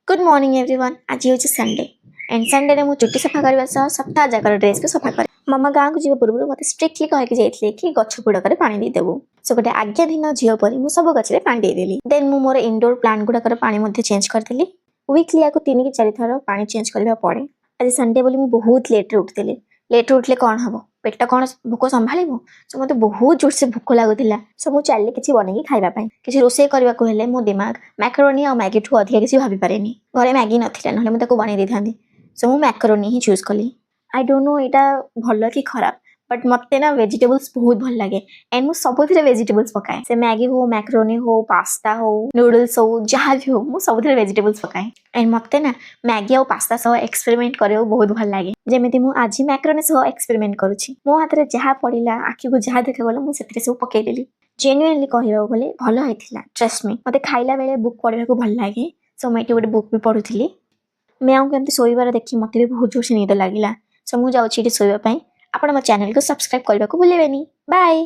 Good morning everyone. ଆଜି ହେଉଛି Sunday and ସଣ୍ଡେରେ ମୁଁ ଚୁଟି ସଫା କରିବା ସହ ସପ୍ତାହ ଯାକର ଡ୍ରେସ୍ ବି ସଫା କରେ। ମାମା ଗାଁକୁ ଯିବା ପୂର୍ବରୁ ମୋତେ ଷ୍ଟ୍ରିକ୍ଟଲି କହିକି ଯାଇଥିଲେ କି ଗଛ ଗୁଡ଼ାକରେ ପାଣି ଦେଇଦେବୁ। ସୋ ଗୋଟେ ଆଜ୍ଞାଧୀନ ଝିଅ ପରି ମୁଁ ସବୁ ଗଛରେ ପାଣି ଦେଇଦେଲି। ଦେନ୍ ମୁଁ ମୋର ଇନଡୋର ପ୍ଲାଣ୍ଟ ଗୁଡ଼ାକର ପାଣି ମଧ୍ୟ ଚେଞ୍ଜ କରିଦେଲି। ୱିକଲି ୟାକୁ 3 କି 4 ଥର ପାଣି ଚେଞ୍ଜ କରିବା ପଡ଼େ। ଆଜି ସଣ୍ଡେ ବୋଲି ମୁଁ ବହୁତ ଲେଟ୍ରେ ଉଠିଥିଲି। ଲେଟ୍ରେ ଉଠିଲେ କ'ଣ ହବ? ପେଟ କ'ଣ ଭୋକ ସମ୍ଭାଳିବ? ସୋ ମୋତେ ବହୁତ ଜୋରସେ ଭୋକ ଲାଗୁଥିଲା। ସୋ ମୁଁ ଚାଲିଲି କିଛି ବନେଇକି ଖାଇବା ପାଇଁ। କିଛି ରୋଷେଇ କରିବାକୁ ହେଲେ ମୋ ଦିମାଗ ମ୍ୟାକରୋନି ଆଉ ମ୍ୟାଗିଠୁ ଅଧିକା କିଛି ଭାବିପାରେନି। ଘରେ ମ୍ୟାଗି ନଥିଲା, ନହେଲେ ମୁଁ ତାକୁ ବନେଇ ଦେଇଥାନ୍ତି। ସୋ ମୁଁ ମ୍ୟାକରୋନି ହିଁ ଚୁଜ୍ କଲି। I don't know ଏଇଟା ଭଲ କି ଖରାପ, ବଟ୍ ମୋତେ ନା ଭେଜିଟେବଲ୍ସ ବହୁତ ଭଲ ଲାଗେ ଆଣ୍ଡ ମୁଁ ସବୁଥିରେ ଭେଜିଟେବଲ୍ସ ପକାଏ। ସେ ମ୍ୟାଗି ହଉ, ମ୍ୟାକରୋନି ହଉ, ପାସ୍ତା ହଉ, ନୁଡଲ୍ସ ହଉ, ଯାହା ବି ହଉ, ମୁଁ ସବୁଥିରେ ଭେଜିଟେବଲ୍ସ ପକାଏ। ଆଣ୍ଡ ମୋତେ ନା ମ୍ୟାଗି ଆଉ ପାସ୍ତା ସହ ଏକ୍ସପେରିମେଣ୍ଟ କରିବାକୁ ବହୁତ ଭଲ ଲାଗେ, ଯେମିତି ମୁଁ ଆଜି ମ୍ୟାକରୋନି ସହ ଏକ୍ସପେରିମେଣ୍ଟ କରୁଛି। ମୋ ହାତରେ ଯାହା ପଡ଼ିଲା, ଆଖିକୁ ଯାହା ଦେଖାଗଲା, ମୁଁ ସେଥିରେ ସବୁ ପକେଇଦେଲି। ଜେନ୍ୟୁଇନଲି କହିବାକୁ ଗଲେ ଭଲ ହେଇଥିଲା, trust me. ମୋତେ ଖାଇଲା ବେଳେ ବୁକ୍ ପଢ଼ିବାକୁ ଭଲ ଲାଗେ। ସୋ ମୁଁ ଏଠି ଗୋଟେ ବୁକ୍ ବି ପଢ଼ୁଥିଲି। ମ୍ୟାଉଙ୍କୁ ଏମିତି ଶୋଇବାର ଦେଖି ମୋତେ ବି ବହୁତ ଜୋରସେ ନିଦ ଲାଗିଲା। ସୋ ମୁଁ ଯାଉଛି ଏଠି ଶୋଇବା ପାଇଁ। ଆପଣ ମୋ ଚ୍ୟାନେଲକୁ ସବସ୍କ୍ରାଇବ୍ କରିବାକୁ ଭୁଲିବେନି। ବାଏ।